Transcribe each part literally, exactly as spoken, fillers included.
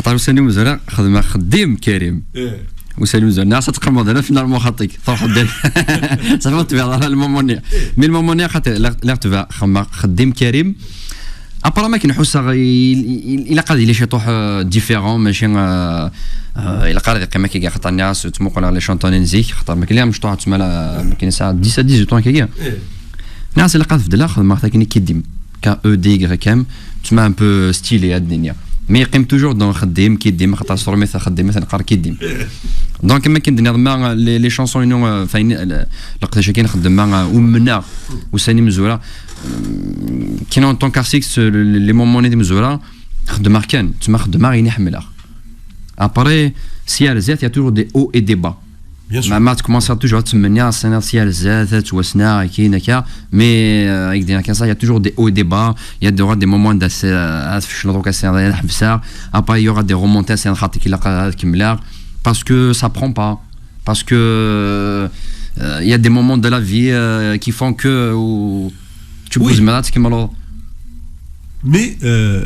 Ṭal ussan imezwura xedmeɣ xeddim Karim. Ussan imezwura nniɣ-as ad teqqimeḍ hna, finalement xaṭi-k, truḥeḍ-d. Safi ur tebɛiḍ ara lmumuni. Mi lmumuni xaṭi, lliɣ lliɣ tebɛeɣ xedmeɣ xeddim Karim. Après, ma k-nḥusseɣ il- il- ilaq ad yili ciṭuḥ, euh, différent, mačči, euh, euh, ilaq ara ad yeqqim akkagi, xaṭer nniɣ-as ttmuquleɣ les chanteurs n zik, xaṭer ma k-, lliɣ mecṭuḥ, ttmala ma k-, nesɛa dix à dix-huit ans akkagi. Nniɣ-as ilaq ad beddleɣ, xedmeɣ takin Kedim, K E D Y M, tma un peu stylé ad d-nini. Mais yeqqim toujours dans xeddim Kedim, xaṭer s trumit xeddim ad neqqar Kedim. Donc, ma k-, d-nniɣ ma les les chansons inu, euh, enfin, le- leqdic-agi nxeddem ma, euh, umneɣ ussan imezwura, euh, kina en tant qu'artiste, le- le- les moments n imezwura xeddmeɣ kan, tma xeddmeɣ ini ḥemmleɣ. Après, si ar zdat, il y a toujours des hauts et des bas. Bien sûr. Ma, ma tcommenceḍ toujours ad tmenniḍ, ad tiniḍ si ar zdat, ad ttwassneɣ, akin, akka. Mais, euh, avec des, ça, il y a toujours des hauts et des bas. Il y a des, des moments d-, ad tfecleḍ, ad ḥebseɣ. Après, il y aura des remontées, ad tiniḍ xaṭi-k ilaq ad kemmleɣ. Parce que ça prend pas. Parce que, euh, il y a des moments de la vie, euh, qui font que, euh, tu peux oui. Mais, euh,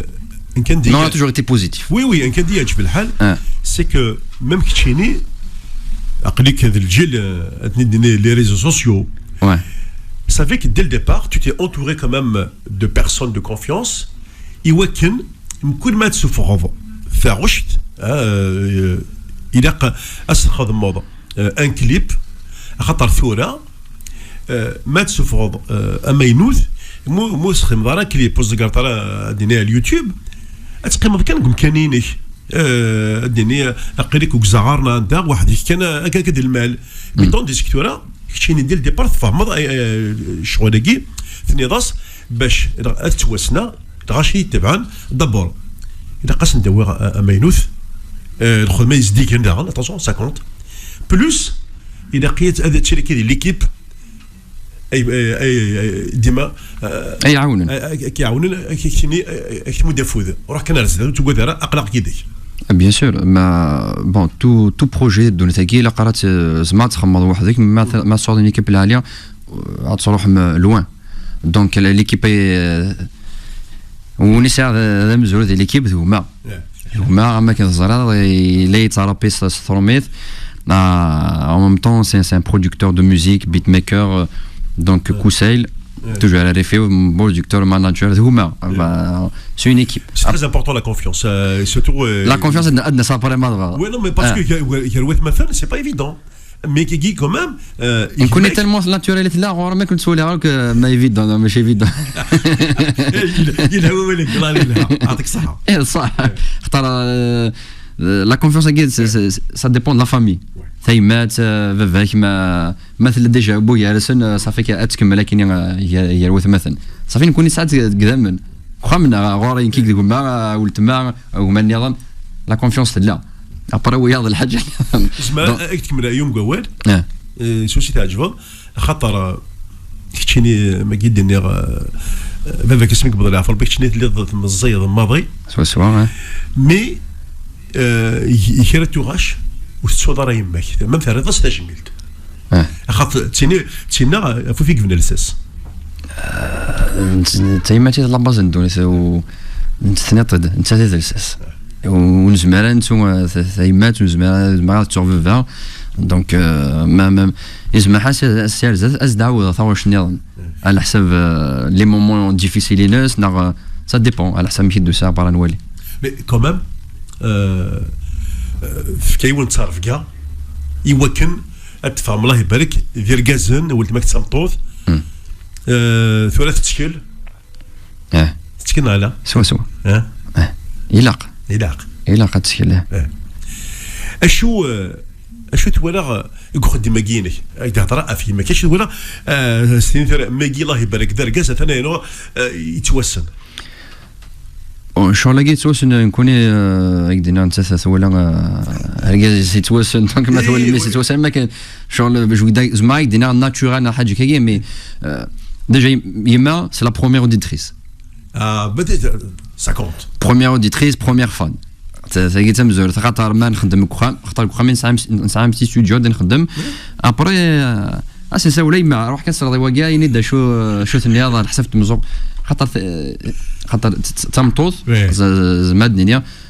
un candidat. Non, on a toujours été positif. Oui, oui, un candidat, c'est que même keččini, aql-ik d lǧil, euh, les réseaux sociaux. Ouais. Ça fait que dès le départ, tu t'es entouré quand même de personnes de confiance. Iwakken, mkul ma tsuffɣeḍ taɣect, euh, ilaq ad txedmeḍ, euh, un clip, axaṭer tura, euh, ma tsuffɣeḍ, euh, amaynut, mu mu txedmeḍ ara clip, ur tzegreḍ ara ad dini ar YouTube, ad teqqimeḍ kan deg umkan-inek. Euh, ad dini, aql-ik deg uzaɣar neɣ anda, weḥd-k kan, akka, akka d lmal. Mais tandis que tura, keččini dès le départ tfehmeḍ, euh, ccɣel-agi, tenniḍ-as, bac ad ttwassneɣ, lɣaci yetebɛen, d'abord, ilaq-asen d-awiɣ a- amaynut, euh, lxedma yezdigen daɣen, attention, ça compte. Plus, ilaq ad ad tili kid l'équipe, ay, ay, ay, ay, dima, euh, ay iɛawnen. Ay, ay, ay, iɛawnen, ay, ay, ay, ay, ay, tmud afud. Ruḥ kan ar zdat, ur tugad ara, aql-aɣ yid-k. Ah, bien sûr, ma, bon, tout, tout projet d ddunit-agi, ilaq ara t-, zma ad txemmeḍ weḥd-k, ma t-, ma tesɛuḍ une équipe lɛali, euh, ad truḥem loin. Donc, l'équipe est, euh, win i sɛiɣ d, d amezruy di l'équipe, d gma. Yeah. Gma, am akken teẓriḍ, yella yettṛabbi s, s trumit. Ah, en même temps, c'est, c'est un producteur de musique, beatmaker, euh, donc, Kusayl, toujours à la réfé, producteur, manager, d gma. Bah, c'est une équipe. C'est très important, la confiance, euh, surtout, euh, la confiance, ad, ad n-, ad n-, ça paraît mal, voilà. Ouais, non, mais parce que gar, gar watmaten, c'est pas évident. Mais kagi, quand même, euh, nekkni tellement naturel i tella, ɣur-m akken ttwaliɣ akk, euh, ma évident, ma mačči évident. Yelha wawal-ik, yelha, yelha. Yɛṭik ṣṣeḥḥa. Eh, ṣṣeḥ. Xaṭer, euh, la confiance-agi, c'est, c'est, ça dépend de la famille. Ouais. Tayemmat, euh, baba-k, ma, ma tella déjà bu gar-asen, euh, ça fait que ad tkemmel akken, euh, gar, gar watmaten. Ça fait nekkni nesɛa-tt deg idammen. Uxxam-nneɣ, ɣur-i nekk deg gma, weltma, gma nniḍen, la confiance tella. Après, wiyaḍ lḥaǧa nniḍen. Zemreɣ ad k-tkemmel ayyum deg wawal? Ah. Eh, s usi tɛeǧbeḍ, axaṭer, eh, keččini, eh, ma gid-nniɣ, eh, eh, baba-k asmi yewweḍ leɛfer, keččini telliḍ meẓẓiyeḍ maḍi. Swaswa, ah. Mais, eh, i, i kra tuɣac, ur tettuḍ ara yemma-k. Même terriḍ-as tajmilt. Ah. Axaṭer, ttini, ttinna, afuf i yebna lsas. Tayemmat i d la base n ddunit, u nettat-d, nettat i d lsas. U nezmer ad nettu, eh, ta-, tayemmat, u nezmer ad, nezmer ad ttuɣ baba. Donc, eh, ma, ma, yezmer ḥas, as-, as-, as-, as-d-ɛawdeɣ taɣect nniḍen. Ɛla ḥsab, eh, les moments difficiles-ines, neɣ, eh, ça dépend, ɛla ḥsab amek i d-tusa, après ad nwali. Mais quand même, euh, euh, tefka yiwen n ttrebga i wakken ad tefhem, Allah ibarek, d irgazen, weltma-k d tameṭṭut. Hmm. Euh, tura tettkel. Eh. Tettkel neɣ ala? Swaswa. Eh? Eh. Ilaq. Ilaq. Ilaq ad tettkel, eh. Eh. Acu, euh, acu twalaɣ, euh, deg uxeddim-agi-inek? Ad d-hedreɣ ɣef yemma-k. Acu twalaɣ, euh, s tin tura, magi, Allah ibarek, d argaz, atan, euh, yettwassen. Bon, ccɣel-agi yettwassen, nekkni, eh, ak d-nniɣ, nettat twala, eh, argaz-is yettwassen, donc ma twala mmi-s yettwassen, am akken ccɣel, zemreɣ ak d-nniɣ naturel neɣ ḥaǧa kagi, mais, eh, déjà, yemma, c'est la première auditrice. Ah, peut-être, ça compte. Première auditrice, première fan. Ta-, tagi d tamezwarut, xaṭer ma nxeddem deg uxxam, xaṭer deg uxxam i nesɛa, nesɛa un petit studio, da nxeddem. Après, eh, As-nessawel a yemma, ruḥ kan sreḍ i wagi, ini-d acu, acu tenniḍ, ɛla ḥsab temẓu-, xaṭer t-, xaṭer t-, t-, tameṭṭut, z-, z-, zma ad d-nini,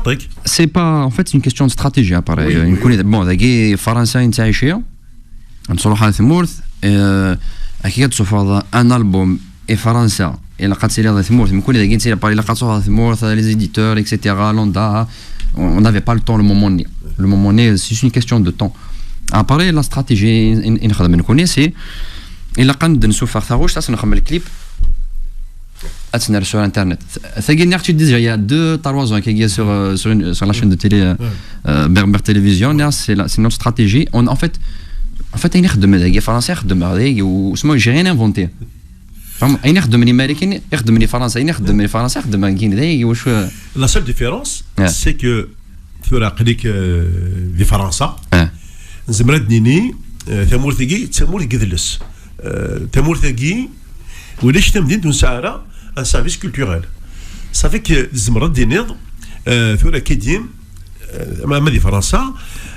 xaṭi-k. C'est pas, en fait, c'est une question de stratégie, à pareil. Oui, oui. Bon, dagi, Fransa, nettɛici, nettruḥ ar tmurt, euh, akka ad tsuffɣeḍ un album i Fransa, ilaq ad tiliḍ di tmurt, mkul dagi nettili, par ilaq ad truḥeḍ ar tmurt, les éditeurs, et cetera, Londres, on n'avait pas le temps, le moment-nni. Le moment-nni, c'est juste une question de temps. Après, la stratégie i, i, i nexdem nekkni, c'est, ilaq ad d-nsuffeɣ taɣect, ad s-nxemmel clip, ad tt-nerr sur Internet. Tagi, nniɣ-tt-id déjà, il y a deux, trois ans, qu'il y a sur, euh, sur, une- sur la chaîne de télé, euh, euh, Berbère Télévision, nniɣ, c'est la- c'est notre stratégie. On, en fait, en fait, ayen i xeddmen dagi, Fransa i xeddmen dagi, ou, j'ai rien inventé. Vraiment, ayen i xeddmen Imarikanen, i xeddmen Fransa, ayen i xeddmen Fransa, i xeddmen dagi, wacu. La seule différence, c'est que tura aql-ik, euh, di Fransa. Nezmer ad d-nini, euh, tamurt-agi d tamurt n yidles. Euh, tamurt-agi ulac tamdint ur nesɛi ara un service culturel. Ça fait que tzemreḍ ad d-tiniḍ, euh, tura kidi, euh, ma, ma di Fransa,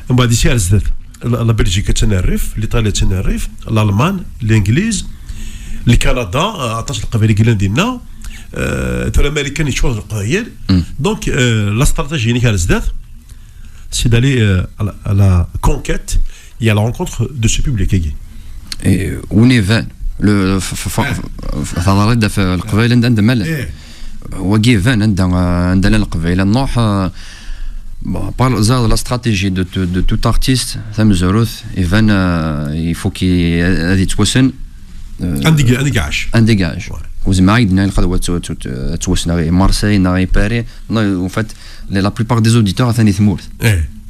mbeɛd isi ar zdat, la, la Belgique attan rrif, l'Italie attan rrif, l'Allemagne, l'Engliz, le Canada, euh, aṭas n leqbayel i yellan dinna, euh, tura Marikan yeččur d leqbayel. Donc, euh, la stratégie-inek ar zdat, c'est d'aller, euh, à la, à la conquête et à la rencontre de ce public-agi. Et on est vingt. Le, f- f- f- f- Taḍarrit ɣef Leqbayel anda anda ma llan. Wagi iban anda, anda llan Leqbayel. Nruḥ, euh, bon, par exemple, la stratégie de, de, de tout artiste, tamezwarut, iban, euh, il faut qu'il ad yettwassen, euh, anda i- anda i iɛac. Anda i iɛac. Ur zmireɣ ad d-iniɣ ilaq ad yettwassen neɣ i Marseille neɣ i Paris. Non, en fait, la, la plupart des auditeurs atan di tmurt.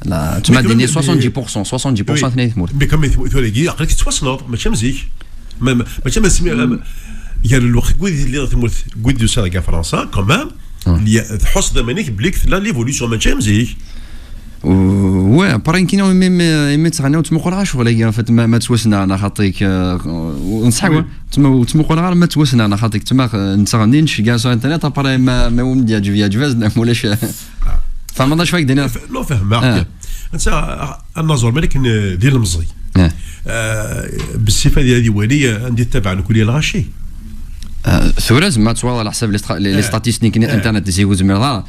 La, mais quand même, soixante-dix pour cent, soixante-dix pour cent atan di tmurt. Mais comme tura-agi, aql-ik tettwassneḍ, mačči am zik. Ma- ma- Mačči am asmi, am- gar lweqt n wid yellan di tmurt, n wid yusan ɣer Fransa, quand même, il y a- tḥusseḍ iman-ik belli tella l'évolution, mačči am zik. Ouais, après, nekk imi, imi, imi ttɣenniɣ, ur ttmuquleɣ ara ccɣel-agi, en fait, ma, ma ttwassneɣ neɣ xaṭi-k, euh, ur nṣeḥḥa, ur ttmu- ur ttmuquleɣ ara ma ttwassneɣ neɣ xaṭi-k, ttma, euh, nettɣenni, nceggeɛ sur Internet, après, ma, ma wen-d-yeɛǧeb, yeɛǧeb-as, ma ulac. Tfehmeḍ acu i k-d-nniɣ? Non, fehmeɣ. Anaẓur, ma akken, euh, d ilemẓi. Euh, bessif ad ad iwali, euh, anda i ttabaɛen kulli lɣaci. Euh, tura zma ad twalaḍ, ɛla ḥsab les stra- les- les statistiques n Internet, zik ur zmireḍ ara.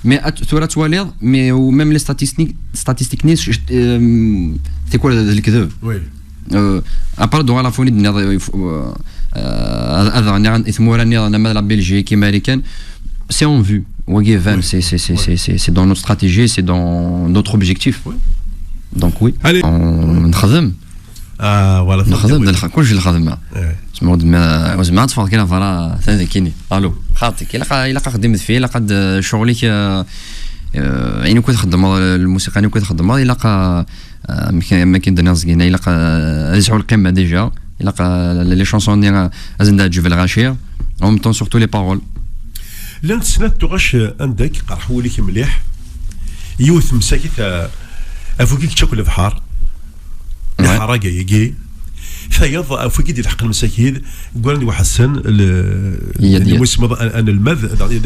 Mais ad- tura ad twaliḍ, mais ou même les statistiques, statistiques-nni, euh, tikwal d lekdeb. Euh, à part donc à la fin, euh, euh, ad ad ɣniɣ i tmura nniḍen ama d la Belgique, Marikan, c'est en vue. Wagi iban, c'est c'est c'est c'est c'est c'est dans notre stratégie, c'est dans notre objectif. Donc oui. Allez. On- Nexdem. Ah, voilà. Nexdem, d lxa- kulci lxedma. Zma ur d-, ma- ur zmireɣ ad teffɣeḍ kra berra, ta d kini. Allo. Xaṭi-k, ilaq ilaq axeddim d fi, ilaq ad, euh, ccɣel-ik, euh, euh, ayen akk i txeddmeḍ, lmusiqa-nni akk i txeddmeḍ, ilaq, euh, Euh, amek amek i d-nniɣ zgina, ilaq, euh, ad yesɛu lqima déjà, ilaq, euh, les chansons-nni, euh, ad sen-d-teɛǧeb lɣaci, en même temps surtout les paroles. Llant snat tuɣac, euh, anda i iqerḥ wul-ik mliḥ, yiwet msakit, euh, afuk i yečča akk lebḥer, lḥaraga-agi, tayeḍ afuk i d-ilḥeqen msakit, ggran di waḥessen, le- Yad yad. Lmusmeḍ an- anelmad,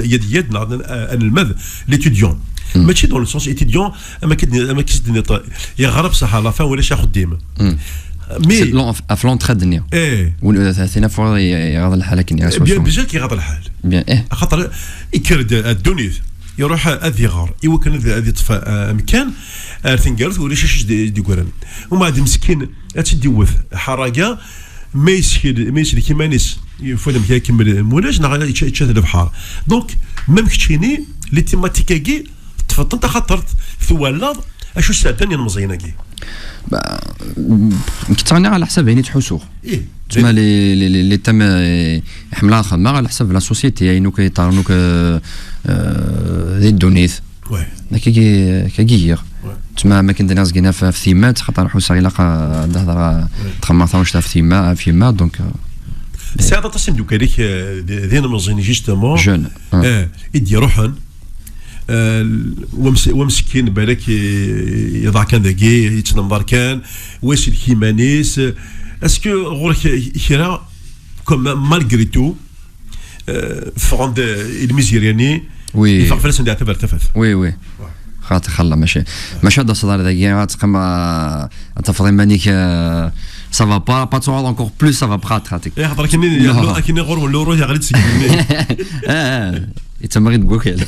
yad yad neɣ an- anelmad, l'étudiant. Mačči dans le sens étudiant, am akka d- am akka s-d-nniḍ, yeɣra bṣaḥ à la fin ulac axeddim. Mais c'est l'en- ɣef l'entraide-nni. Eh. Win, euh, tin affaire i- iɣaḍ lḥal akken. Bien, déjà kiɣaḍ lḥal. Bien, eh. Axaṭer ikker-d ar ddunit, iruḥ ad iɣer, i wakken ad ad iṭṭef, euh, amkan ar tengerut, ulac acu i d-, d-yeggran. Umbeɛd meskin ad tt-id-iwwet ḥaraga, ma yeskel- ma yeslek iman-is, yufa-d amek ara ikemmel, mulac neɣ yečča yečča-t lebḥer. Donc, même keččini, les thématiques-agi, Tfeḍ-tent axaṭer twalaḍ acu sɛeddan yinmeẓyen-agi. Nekk ttɣenniɣ ɛla ḥsab ayen i ttḥusuɣ. Ih. Tma les, les, les, les thèmes, eh, ḥemmleɣ ad xedmeɣ ɛla ḥsab la société, ayen akk i yeṭṭaren akk, eh, eh, di ddunit. Akkagi, akkagi giɣ. Tma ma kan d-nniɣ zgin ɣef, ɣef timat, xaṭer ḥuseɣ ilaq ad d-hedreɣ, ad d-xemmeɣ taɣect ɣef tima, ɣef yemma, donc, eh. Tesɛiḍ aṭas n imeddukal-ik, eh, d, d ilemẓiyen, justement. Jeune. Eh, i d-iruḥen. Eh, wa mes-, wa meskin, balak, eh, yeḍɛef kan dagi, yettnemḍar kan, wa isellek iman-is. Est-ce que ɣur-k kra, comme, malgré tout, eh, ffɣen-d, eh, ilmiziryan-nni, oui, iffeɣ fell-asen leɛtab ar tafat? Oui, oui. Xaṭi xalla, mačči, mačči ad d-taseḍ ar dagi, ad teqqim, ah, ad tafeḍ iman-ik, eh, ça va pas, pas trop, encore plus ça va pas, xaṭi. Eh, xaṭer akken-nni, akken-nni ɣur-wen l'euro yeɣli-d seg igenni. Eh, eh, yettameɣ-id deg wakal.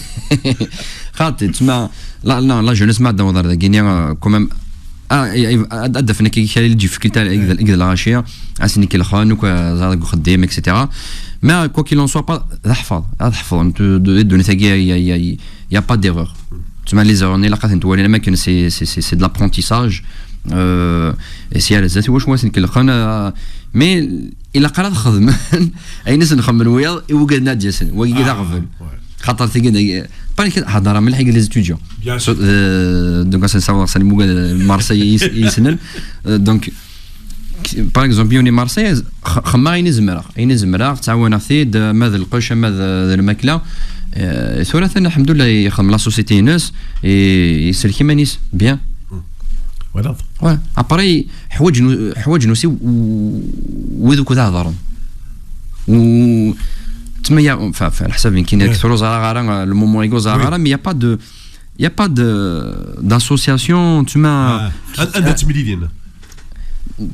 Xaṭi, tma, la, la, la jeunesse ma ad d-taweḍ ar dagi-nni, eh, quand même, ah, i, i, ad, ad d-afen akka kra n difficulté i deg, i deg lɣaci, ad sen-ikelxen, akk, eh, ẓer deg uxeddim, et cetera. Mais, quoi qu'il en soit, pas, d aḥfeḍ, ad ḥefḍen, tu, de, de, ddunit-agi, y a, y a, y a, y a pas d'erreur. Tma les erreurs-nni ilaq ad tent-walin, am akken c'est, c'est, c'est, c'est de l'apprentissage, euh, et si ar zdat, iwacu ad sen-kelxen, euh, mais ilaq ara ad xedmen ayen i sen-xemmen wiyaḍ i wigad-nni ad d-yasen, wagi d aɣbel. Xaṭer tigi, dagi, pas que, hedreɣ mliḥ i les étudiants. Bien sûr. So, euh, donc, ad sen-ssawḍeɣ sani wigad Marseille i, i yessnen. Euh, donc, par exemple, yiwen i Marseille, x-, xemmeɣ ayen i zemreɣ, ayen i zemreɣ, ttɛawaneɣ-t-id, ma d lqecc, ma d, d lmakla. Eh, tura atan, alḥemdulillah, yexdem la société-ines, i, isellek iman-is, bien. Voilà. Ouais. Après, ḥwaǧen, ḥwaǧen aussi w-, wid ukud ad hedren. U, tma ya, enfin, enfin, lḥsab n kina, ouais, kter ur ẓriɣ ara, le moment-agi ur ẓriɣ ara, mais y a pas de, y a pas de, d'association, tma. Ah, an-, anda ttemlilin?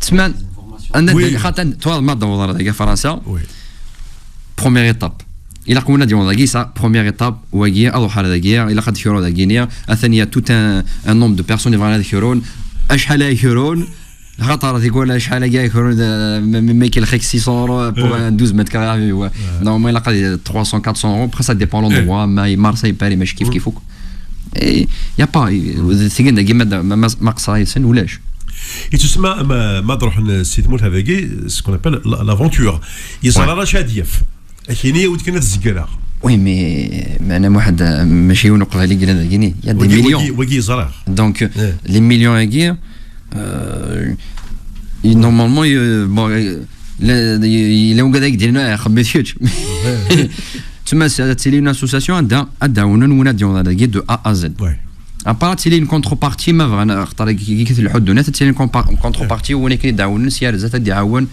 Tma, anda, oui, xaṭi, twaḍ ma d-tawḍeḍ ar dagi Fransa. Oui. Première étape. Ilaq win ad yaweḍ dagi, sa, première étape, wagi, ad ruḥ ar dagi, ilaq ad kru dagi-nni. Atan, y a tout un, un nombre de personnes yebɣan ad krun. Acḥal ay krun? Xaṭer tikwal acḥal agi ay krun, ma, ma, ma ikellex-ik six cents euros pour un douze mètres carrés, ouais. Normalement, ilaq ad trois cents, quatre cents euros, après, ça dépend l'endroit, mais Marseille, Paris, mačči kif kif akk. Eh, y a pas, eh, tigi dagi ma, ma, ma, ma qeṣṣer yes-sen, ulac. Yettusma ma, ma d-ruḥen si tmurt dagi, ce qu'on appelle la, l'aventure. Yeẓra ara acu ad yaf. Akini, yawi-d kan ad zegreɣ. Oui, mais, meɛna Muḥend, mačči yiwen uqbali i yellan dagini. Y a des millions. Wagi, wagi yeẓra. Donc, les millions-agi, euh, i, normalement, euh, bon, euh, la, la, la, wigad ad ak-d-inin, ah, xebbet kečč. Tma, ad tili une association, ad, ad d-ɛawnen win ad yaweḍ dagi de A à Z. Ouais. Après, ad tili une contrepartie, ma bɣan, xaṭer i, i, i tleḥḥu ddunit, ad tili une compa-, une contrepartie, win akken i d-ɛawnen, si ar zdat ad d-iɛawen.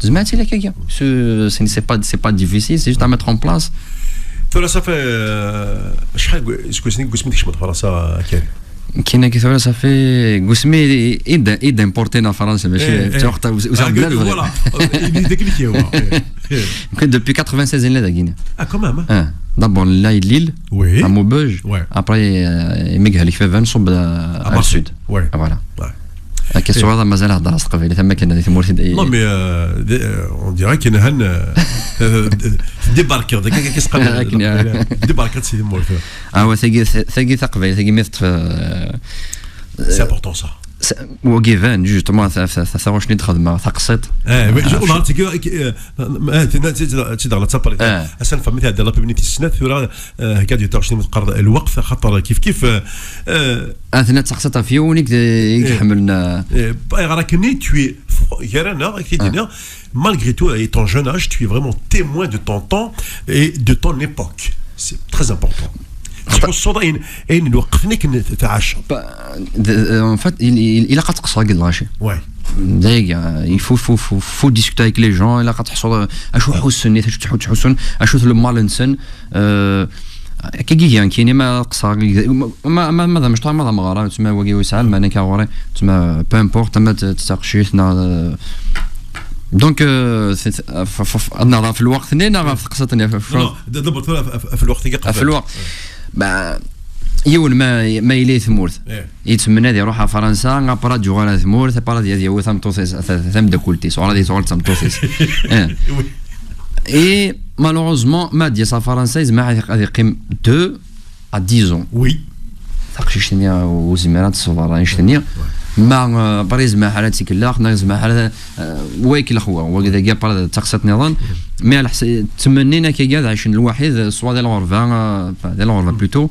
Tezmer ad tili akkagi. Ce, ce, c'est pas, c'est pas difficile, c'est juste à mettre en place. Tura ça fait, euh, acḥal n iseggasen deg wasmi i tkecmeḍ Fransa, a Karim? Kina ki tura ça fait, deg wasmi i, i d-, i d-importin ar Fransa, mačči, eh, eh, d lweqt-a, ur s-, ur s-, ah, voilà. Yemma-k dagi, eh. Yemma-k depuis quatre-vingt-seize nella dagini. Ah, quand même, hein. Ah, d'abord, nella i Lille, oui, à Maubeuge. Ouais. Après, euh, imi i yehlek baba, nṣubb, euh, à Marseille. À le sud. Ouais. Voilà. Ouais. Akka, eh, tura mazal heddreɣ s teqbaylit, am akken di tmurt i d-, non, mais, euh, de-, euh, on dirait qu'il y a un, euh, euh, débarquer, de-, qu'est-ce qu'on, akken, euh, débarquer si tmurt. Ah, ouais, tagi, tagi taqbaylit, tagi mi teṭṭef, euh, c'est important, ça. Wagi iban, justement, ta-, ta-, ta-, taɣect-nni d-xedmeɣ, taqsiṭ. Eh, mais je, euh, on a un petit peu, euh, euh, tu, tu, tu, tu, dans la, tu as parlé. Eh. Ass-a nefhem mi tɛedda la publicité snat, tura, euh, hegga-d taɣect-nni teqqar lweqt, xaṭer kif kif, euh, euh, ah, tena d taqsiṭ ɣef yiwen i k-, i k-ḥemmlen, euh. Eh, ayɣer akken-nni, tu es, gar-aneɣ, ak-t-id-iniɣ, malgré tout, et ton jeune âge, tu es vraiment témoin de ton temps et de ton époque. C'est très important. Tettḥussuḍ ayen, ayen n lweqt-nni akken tɛaceḍ. Pa-, de-, euh, en fait, il, il, ilaq ad tqeṣṣreḍ deg lɣaci. Ouais. Dagi, euh, il faut, faut, faut, faut discuter avec les gens, ilaq ad tḥussuḍ, euh, acu ḥussen, acu ttḥu-, ttḥussun, acu-t le mal-nsen, euh, akka i giɣ nekkini ma qeṣṣreɣ, ma, ma, ma d amecṭuḥ, ma d amɣar, tma wagi ur yesɛi lmeɛna akka ɣur-i, tma, peu importe, ama d, d taqcict, neɣ, euh, donc, euh, c'est, f-, f-, f-, ad nehḍer ɣef lweqt-nni neɣ ɣef teqsiṭ-nni? Non, non, d-, d-, ɣef, ɣef, ɣef lweqt-agi qbel. Ɣef lweqt. Ba, yiwen ma, ma yella i tmurt, eh, yettmenni ad iruḥ ɣer Fransa, après ad yuɣal ɣer tmurt, après ad yawi tameṭṭut-is, ta-, ta-, tameddakelt-is, wala ad tuɣal d tameṭṭut-is. Eh. Oui. Et malheureusement, ma d-yas ɣer Fransa, yezmer ad, ad yeqqim deux à dix ans. Oui. taqcict-nni ur zmireɣ ad tṣebber annect-nni. Ma euh, après yezmer ad tt-ikellex, neɣ yezmer ad euh, wa ikellex wa, wa dagi après d taqsiṭ nniḍen. Mais ttmennin akka ad ɛicen lwaḥid, soit di lɣerba, euh, enfin, di lɣerba plutôt.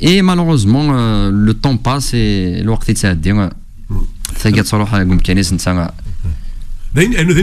Et malheureusement, euh, le temps passe et lweqt yettɛeddi. Tagi ad truḥ deg umkan-is netta. D ayen, d